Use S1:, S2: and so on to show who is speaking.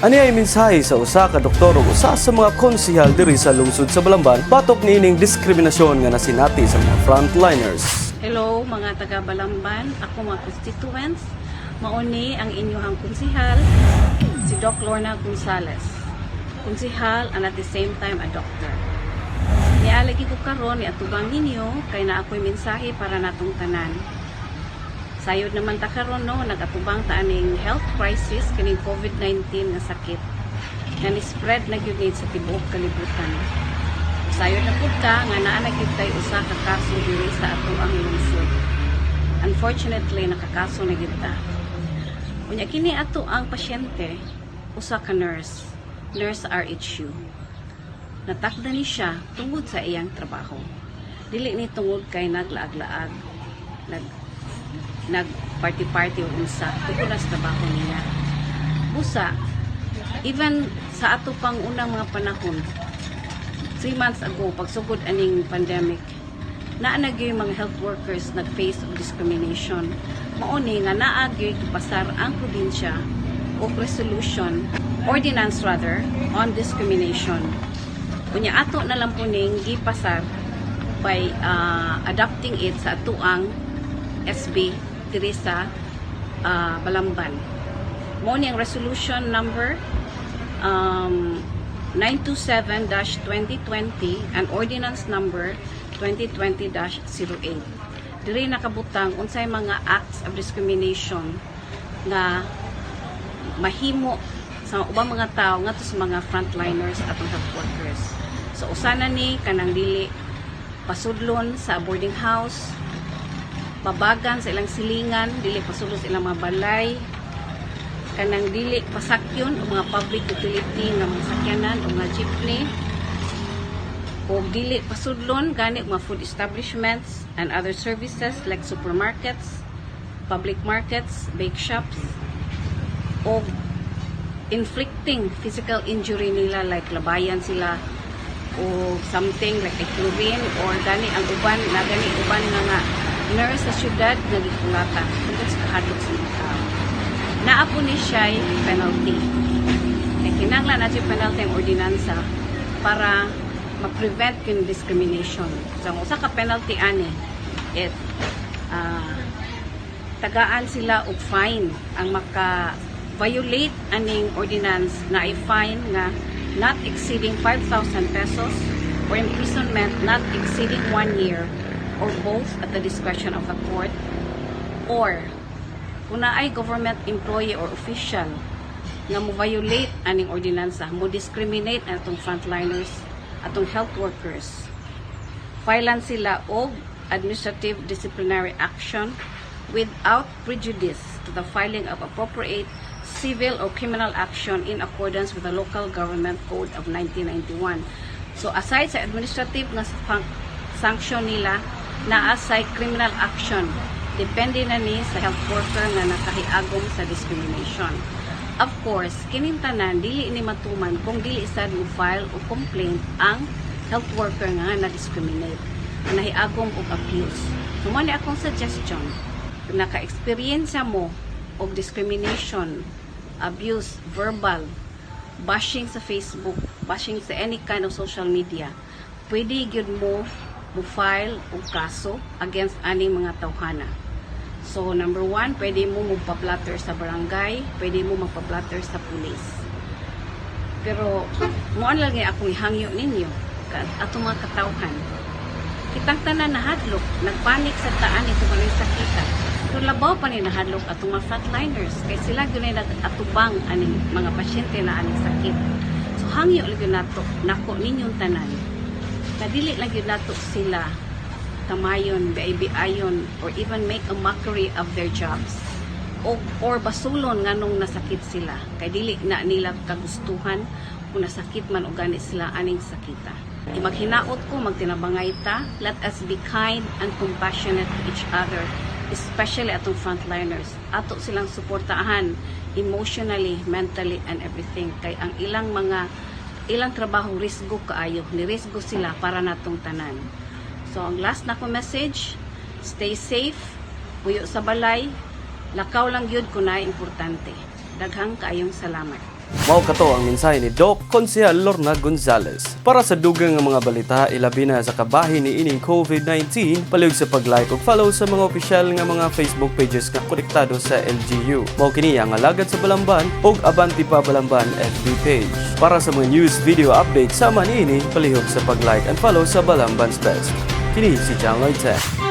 S1: Ani ay mensahe sa usa ka doktor ug usa sa mga konsehal diri sa lungsod sa Balamban batok niining diskriminasyon nga nasinati sa mga frontliners.
S2: Hello, mga taga Balamban, ako mga constituents. Mao ni ang inyong konsehal, si Doc Lorna Gonzales. Konsehal and at the same time a doctor. Nialagi ko karon ni atubang ninyo kay naa ako'y mensahe para natong tanan. Sayod naman ta karon, no, nagatubang ta aning health crisis kining COVID-19 nga sakit nga ni-spread na gyud ni sa tibuok kalibutan. Sayod na pud ka nga naa na gyud tay usa ka kaso diri sa atoang lungsod. Unfortunately, nakakaso na gyud ta. Unya kini ato ang pasyente, usa ka nurse, Nurse RHU. Natakda ni siya tungod sa iyang trabaho. Dili ni tungod kay naglaag-laag, nag nag party-party o unsa, tungod na sa trabaho niya. Busa, even sa ato pang unang mga panahon, 3 months ago, pagsugod aning pandemic, naa na gyud mga health workers nag-face of discrimination. Mao ni nga naa gyud gipasar ang probinsya og resolution, ordinance rather, on discrimination. Unya ato na lang po ning gipasar by adopting it sa atoang SB diri sa Balamban. Mao ni ang resolution number 927-2020 and ordinance number 2020-08. Diri nakabutang unsay mga acts of discrimination nga mahimo sa ubang mga tao ngadto sa mga frontliners, atong health workers. So usa na ni kanang dili pasudlon sa boarding house, pabagan sa ilang silingan, dili pasudlon sa ilang mga balay, kanang dili pasakyon og mga public utility nga mga sakyanan o mga jeepney, o dili pasudlon gani og mga food establishments and other services like supermarkets, public markets, bake shops, o inflicting physical injury nila like labayan sila o something like a chlorine or gani ang uban na gani uban nga nurse sa syudad nga gikulata tungod sa kahadlok sa mga tao. Naa po ni siya penalty. Kay kinahanglan na siya penalty ang ordinansa para ma-prevent yung discrimination. So, ang usa ka penalty ani, it tagaan sila og fine. Ang maka violate aning ordinance na ay fine nga not exceeding 5,000 pesos or imprisonment not exceeding one year or both at the discretion of the court, or kung naay government employee or official nga mo violate aning ordinansa, mo discriminate atong frontliners, atong health workers, filean sila og administrative disciplinary action without prejudice to the filing of appropriate civil or criminal action in accordance with the Local Government Code of 1991. So aside sa administrative nga sanction nila, naa say criminal action. Depende na ni sa health worker nga nakahiagom sa discrimination. Of course, kining tanan dili ni matuman kung dili sad mo file o complaint ang health worker nga na-discriminate, nga nahiagom og abuse. So, mao ni akong suggestion. Kung naka-experience mo og discrimination, abuse, verbal, bashing sa Facebook, bashing sa any kind of social media, pwede gyud mo mo file og kaso against aning mga tawhana. So, number one, pwede mo magpa-blotter sa barangay, pwede mo magpa-blotter sa police. Pero, mao lang gyud akong ihangyo ninyo, atong mga katawhan. Kitang tanan nahadlok, nagpanik sa taan ito kami sakita. Pero labaw pa ni nahadlok atong mga frontliners, kay sila gyud ay nag-atubang aning mga pasyente na aning sakit. So, hangyo lang gyud nato, nako ninyong tanan. Kadili lang gyud nato sila kamayon, biay-biayon, or even make a mockery of their jobs. O, or basulon nganong nasakit sila. Kay dili na nila kagustuhan kung nasakit man o gani sila aning sakita. Maghinaot ko, magtinabangay ta, let us be kind and compassionate to each other, especially atong frontliners. Ato silang suportahan emotionally, mentally, and everything. Kay ang ilang mga ilang trabaho risgo kaayo, ni risgo sila para natong tanan. So ang last na ko message, stay safe, puyo sa balay, lakaw lang gyud kung naay importante. Daghang kaayong salamat.
S1: Mao kato ang mensahe ni Doc Konsehal Lorna Gonzales. Para sa dugang nga mga balita, ilabi na sa kabahin ni ining COVID-19, palihog sa pag-like ug follow sa mga opisyal nga mga Facebook pages nga konektado sa LGU. Mao kini ang Alagad sa Balamban ug Abanti pa Balamban FB page. Para sa mga news video updates sama niini, palihog sa pag-like and follow sa Balamban's Best. Kini si John Lloyd 10.